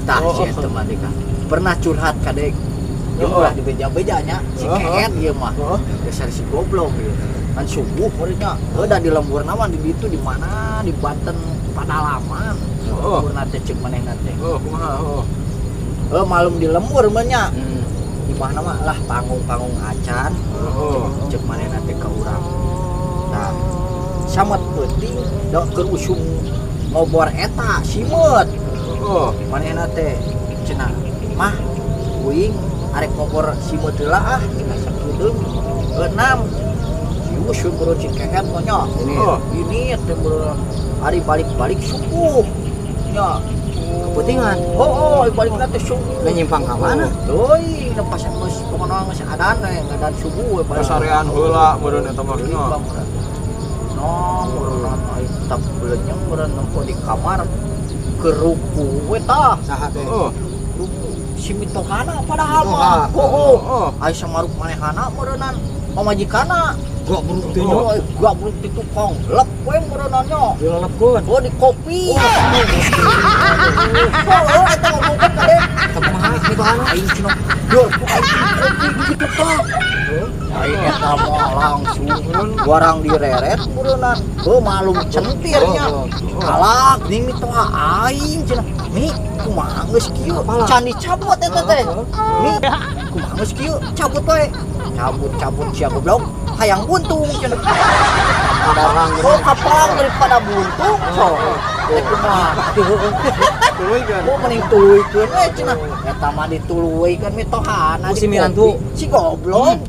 Tah, si eta mah deka. Pernah curhat ka dek. Jeung ulah dibeja-bejanya si keet ieu mah. Dasar si goblok gitu. Kan subuh muridnya. Heuh, da di lemburna mah di ditu di mana, di Banten pedalaman. Lemburna teh ceuk manehna teh. Oh, kumaha? Oh. Heuh, malum di lembur mah nya. Di mana mah lah panggung-panggung acan. Ceuk manehna teh ka urang. Nah, samet peuting da keur usum ngobor eta simeut. Manehna teh cenah mah, "Uing arek ngobor simeut heula ah," cenah, "sakedeung." Enam si usum bro, si kehet mah nya. Ini. Ini teh bro, ari balik-balik subuh nya. Keputingan. Oh, balik teh subuh. Lah, nyimpang ka mana? Teuing, da pas geus pokona geus adan we, ngadan subuh we balik. Kasarean heula meureun eta mah nya. No, meureun aing tak belenyeng meureun nempo di kamar keruku we tah. Saha teh? Ruku si mitohana padahal Mitoha. mah. Oh. Ai samaruk manehana meureunnan pamajikanna. Goblok teh nya. Oh, gabruk di tukang lep we meureunnan nya. Dilelepkeun. Oh, di kopi. Oh, eta ngomongkeun ka dek. Kumaha mitohana? Aing cenah, "Dur, ku aing di kopi gitu tah." Aing eta mah langsung warang direret meureunnan. Heuh, malum centirnya. Alah, ning mitoha aing cenah. "Mi, kumaha geus kieu?" Apalah? Can dicabut eta teh. "Mi, kumaha geus kieu? Cabut we." "Cabut-cabut sia goblok. Hayang buntung," cenah. Kapalang. Oh, kapalang daripada buntung. So, eh kumaha? Tuluykeun. Oh, mending tuluykeun we cenah. Eta mah dituluykeun mitohana. Oh, di si kopi. minantu. Si goblok.